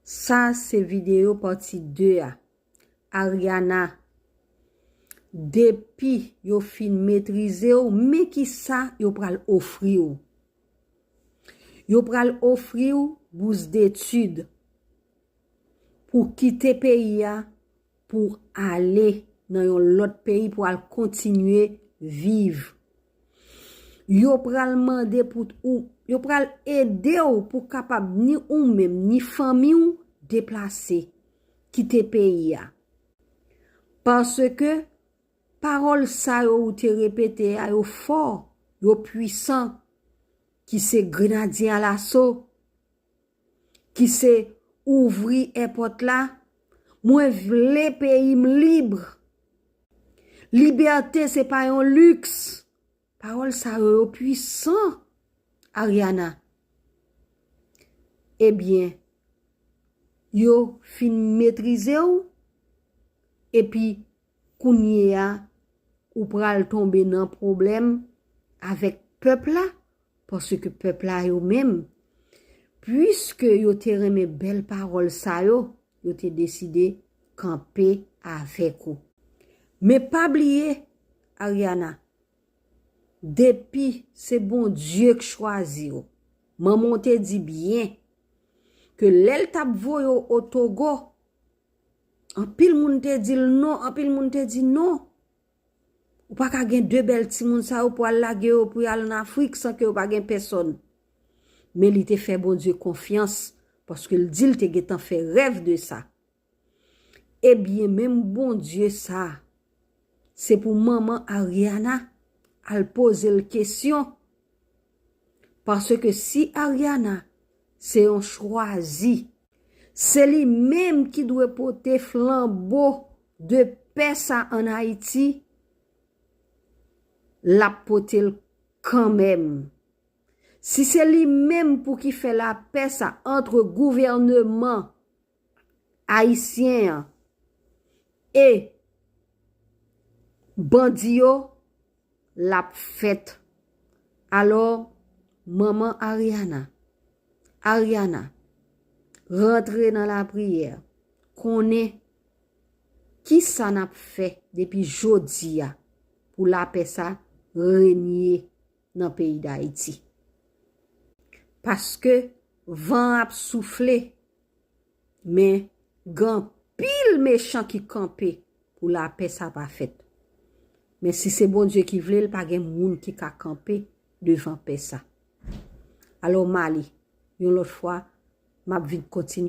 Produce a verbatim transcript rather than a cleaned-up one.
Sa se videyo pati de a. Ariana, depi yo fin metrize w, men ki sa yo pral ofri w. Yo pral ofri w bous detid pou kite peyi a, pou ale nan yon lòt peyi, pou al kontinye viv. Yo pral mande pou ou, yo pral ede w pou kapab ni ou menm, ni fanmi w deplase, kite peyi a. Paske pawòl sa yo ou te repete a, yo fò, yo pwisan, ki se grenadye alaso, ki se ouvri èpòt la. Mwen vle peyi m lib. Libète se pa yon liks. Pawòl sa yo, yo pwisan, Ariana. Ebyen, yo fin metrize w, epi kounye a, ou pral tonbe nan pwoblèm avèk pèp la, paske pèp la yo menm, pwiske yo te renmen bèl pawòl sa yo, yo te deside kanpe avèk ou. Men pa bliye, Ariana, depi se Bondye k chwazi w, manman w te di byen ke lè l t ap voye w o Togo, anpil moun te di l non, anpil moun te di non. Ou pa ka gen de bèl timoun sa yo pou al lage yo, pou y al ann Afrik san ke yo pa gen pèsòn. Men li te fè Bondye konfyans, paske l di l te gentan fè rèv de sa. Ebyen, menm Bondye sa, se pou manman Ariana al poze l kesyon. Paske si Ariana se yon chwazi, se li menm ki dwe pote flanbo de pè sa ann Ayiti, l ap pote l kanmenm. Si se li menm pou ki fè lapè sa ant gouvèneman ayisyen an e bandi yo, l ap fèt. Alò, manman Ariana, Ariana, rantre nan lapriyè, konnen ki sa n ap fè depi jodi a pou lapè sa renye nan peyi Dayiti. Paske van an ap soufle, men gen anpil mechan ki kanpe pou lapè sa pa fèt. Men si se Bondye ki vle l, pa gen moun ki ka kanpe devan pè sa. Alò, m ale, yon lòt fwa, m ap vin kontinye.